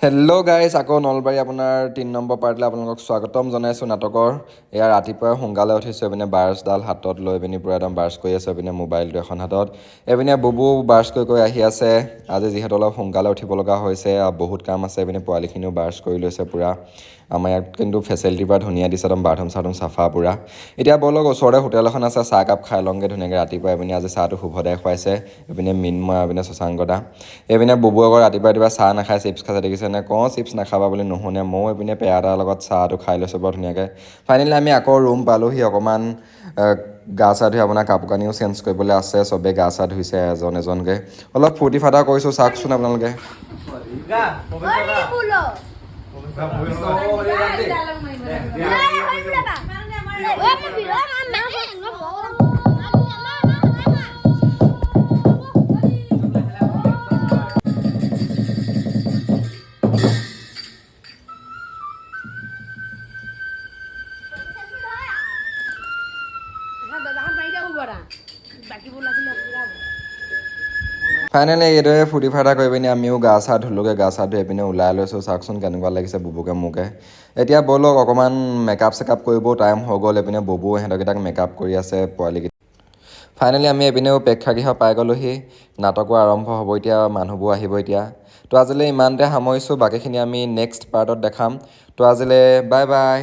Hello' guys, আকৌ নলবাৰী আপোনাৰ 3 number পাৰ্টলৈ আপোনালোকক স্বাগতম জনাইছোঁ নাটকৰ। এয়া ৰাতিপুৱাই সোনকালে উঠিছোঁ, এইপিনে ব্ৰাছডাল হাতত লৈ পিনি পূৰা একদম ব্ৰাছ কৰি আছোঁ, এইপিনে মোবাইলটো এখন হাতত, এইপিনে বুবু ব্ৰাছ কৰি কৰি আহি আছে। আজি যিহেতু অলপ সোনকালে উঠিব লগা হৈছে আৰু বহুত কাম আছে, এইপিনে পোৱালিখিনিও ব্ৰাছ কৰি লৈছে পূৰা। আমাৰ ইয়াত কিন্তু ফেচিলিটি পূৰা ধুনীয়া দিছে, একদম বাথৰুম চাথৰুম চাফা পূৰা। এতিয়া ব'লক, ওচৰতে হোটেল এখন আছে, চাহ একাপ খাই লওঁগৈ ধুনীয়াকৈ ৰাতিপুৱা। এইপিনে আজি চাহটো শুভদাই খুৱাইছে, এইপিনে মৃন্ময়, এইপিনে শশাংক দা। এইপিনে বুবু আকৌ ৰাতিপুৱা ৰাতিপুৱা চাহ নাখায়, চিপছ খাইছে, দেখিছেনে? কওঁ চিপছ নাখাবা বুলি, নুশুনে। ময়ো এইপিনে পেৰা এটাৰ লগত চাহটো খাই লৈছোঁ বৰ ধুনীয়াকৈ। ফাইনেলি আমি আকৌ ৰুম পালোহি। অকণমান গা চা ধুই আপোনাৰ কাপোৰ কানিও চেঞ্জ কৰিবলৈ আছে, চবেই গা চা ধুইছে এজন এজনকৈ। অলপ ফূৰ্তি ফাৰ্তা কৰিছোঁ, চাওকচোন আপোনালোকে। বাকীবোৰ আছিলে। ফাইনেলি এইদৰে ফূৰ্তি ফাৰ্তা কৰি পিনি আমিও গা চা ধুলোগৈ। গা চা ধুই পিনে ওলাই লৈছোঁ। চাওকচোন কেনেকুৱা লাগিছে বুবুকে মোকে। এতিয়া ব'লক, অকণমান মেকআপ চেকআপ কৰিবও টাইম হৈ গ'ল। এইপিনে বুবু ইহঁতকেইটাক মেকআপ কৰি আছে পোৱালিকেইটা। ফাইনেলি আমি এইপিনেও প্ৰেক্ষাগৃহ পাই গ'লোহি। নাটকো আৰম্ভ হ'ব এতিয়া, মানুহবোৰ আহিব এতিয়া। তো আজিলৈ ইমানতে সামৰিছোঁ, বাকীখিনি আমি নেক্সট পাৰ্টত দেখাম। তো আজিলৈ বাই বাই।